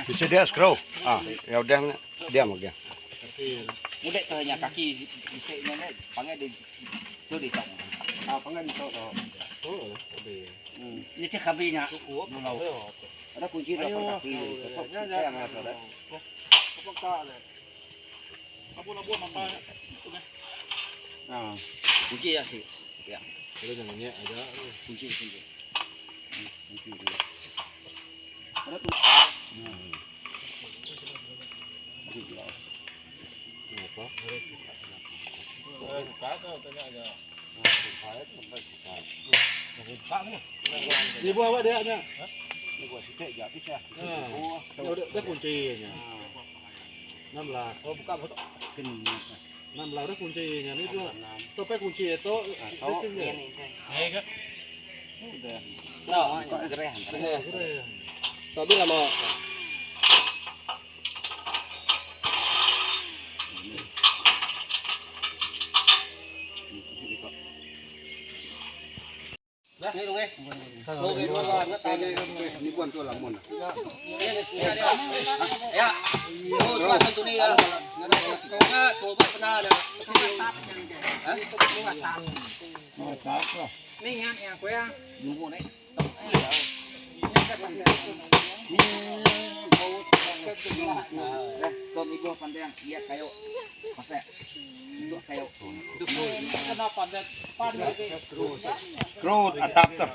Bisa dia screw. Ah, ya udah diam lagi. Mudik tu nya kaki bisi nya ne pangai di tu di tong. Ah, pangai di tong. Oh, hmm. Ni cek kabi nya. Ada kunci dah kaki. Ah, kunci ya sih. Ya. Kunci kunci. Kunci dia. Ada tu. Hmm. Di bawah dia nya. Udah kunci nya. 16. Oh buka foto. 16 udah kuncinya ni tu. Tope kunci itu. No, gereh. Tapi lama. Ya. Screw atap tu.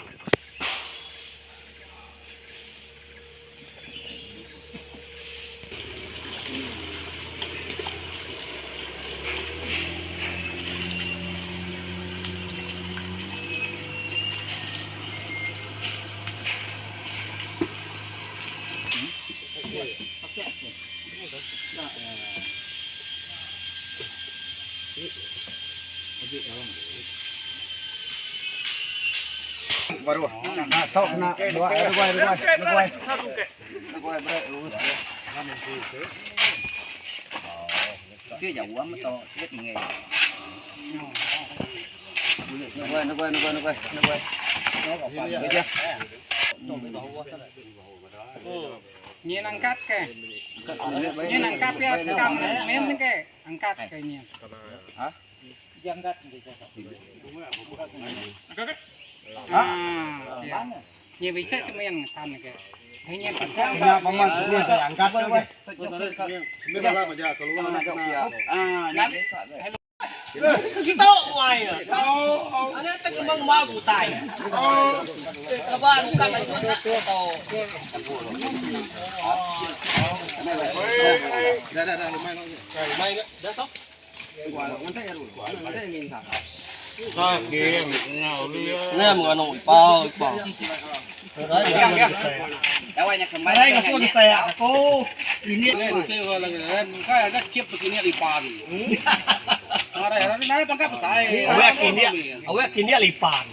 Baru. Nah, tok kena dua dua dua dua. Chưa dầu quá mới to, chết nghề. Nó quay, nó quay, nó quay, nó quay, nó quay. Nó có phần được chưa? Nyen angkat ke? Nyen angkat ya, kam mem ke? Angkat ke nyen. Hah? Ah, ya. Nyen bisa semen tan ke. Nyen Kena paman angkat tu. Ah, ni. Đâu anh kemarin. Đây là con xe cô. Ini. Awak kindia, awak kindia lipan.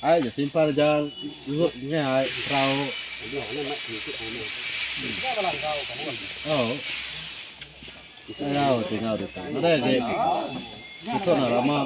Ai ja simpan ja ngai ai perau. Oh. Ayau tinggal ditu. Nadai agi. Ditu enda lama.